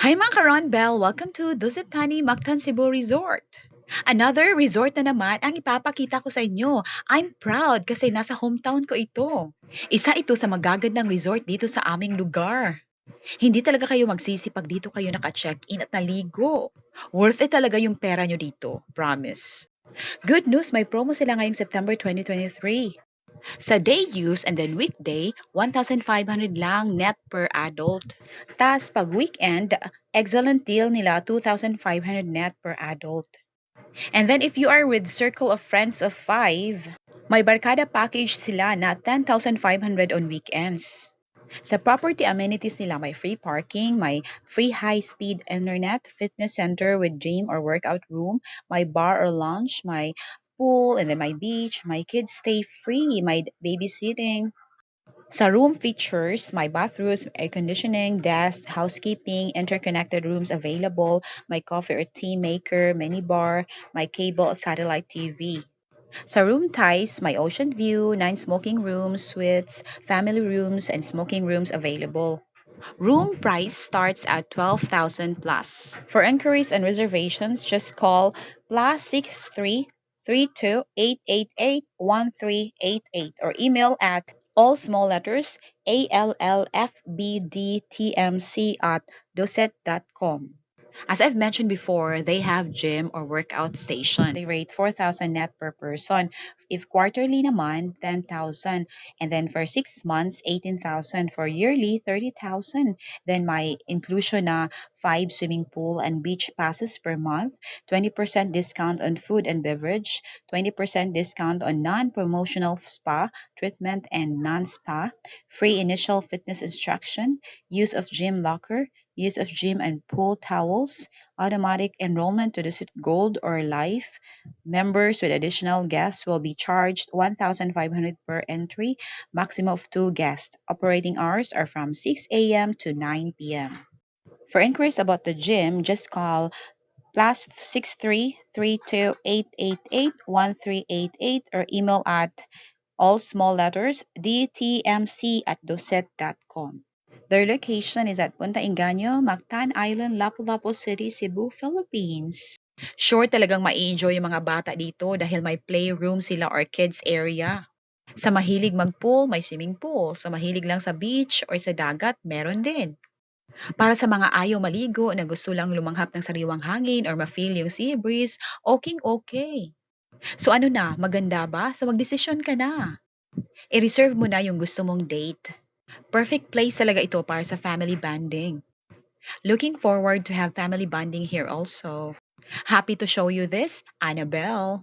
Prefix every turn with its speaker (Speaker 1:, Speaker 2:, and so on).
Speaker 1: Hi, mga ka-Ron Bell! Welcome to Dusit Thani Mactan Cebu Resort. Another resort na naman ang ipapakita ko sa inyo. I'm proud kasi nasa hometown ko ito. Isa ito sa magagandang resort dito sa aming lugar. Hindi talaga kayo magsisi pag dito kayo naka-check-in at naligo. Worth it talaga yung pera nyo dito. Promise. Good news, may promo sila ngayong September 2023. Sa day use and then weekday, 1,500 lang net per adult. Tas pag weekend, excellent deal nila, 2,500 net per adult. And then if you are with circle of friends of 5, may barkada package sila na 10,500 on weekends. Sa property amenities nila, may free parking, may free high-speed internet, fitness center with gym or workout room, may bar or lounge, may pool, and then may beach, may kids stay free, may babysitting. Sa room features, may bathrooms, air conditioning, desk, housekeeping, interconnected rooms available, may coffee or tea maker, mini bar, may cable at satellite TV. Sa room types, may ocean view, non-smoking rooms, suites, family rooms, and smoking rooms available. Room price starts at 12,000 plus. For inquiries and reservations, just call +63 32 888 1388 or email at all small letters allfbdtmc@dusit.com. As I've mentioned before, they have gym or workout station. They rate 4,000 net per person. If quarterly naman, 10,000. And then for 6 months, 18,000. For yearly, 30,000. Then may inclusion na 5 swimming pool and beach passes per month, 20% discount on food and beverage, 20% discount on non-promotional spa treatment and non-spa, free initial fitness instruction, use of gym locker, use of gym and pool towels, automatic enrollment to Dusit Gold or Life. Members with additional guests will be charged 1,500 per entry, maximum of 2 guests. Operating hours are from 6 a.m. to 9 p.m. For inquiries about the gym, just call +63 32 888 1388 or email at all small letters dtmc@dusit.com. Their location is at Punta Engaño, Mactan Island, Lapu-Lapu City, Cebu, Philippines. Sure talagang mai-enjoy yung mga bata dito dahil may playroom sila or kids area. Sa mahilig mag-pool, may swimming pool. Sa mahilig lang sa beach or sa dagat, meron din. Para sa mga ayaw maligo na gusto lang lumanghap ng sariwang hangin or ma-feel yung sea breeze, okay. So ano na, maganda ba? So magdesisyon ka na. I-reserve mo na yung gusto mong date. Perfect place talaga ito para sa family bonding. Looking forward to have family bonding here also. Happy to show you this, Annabelle.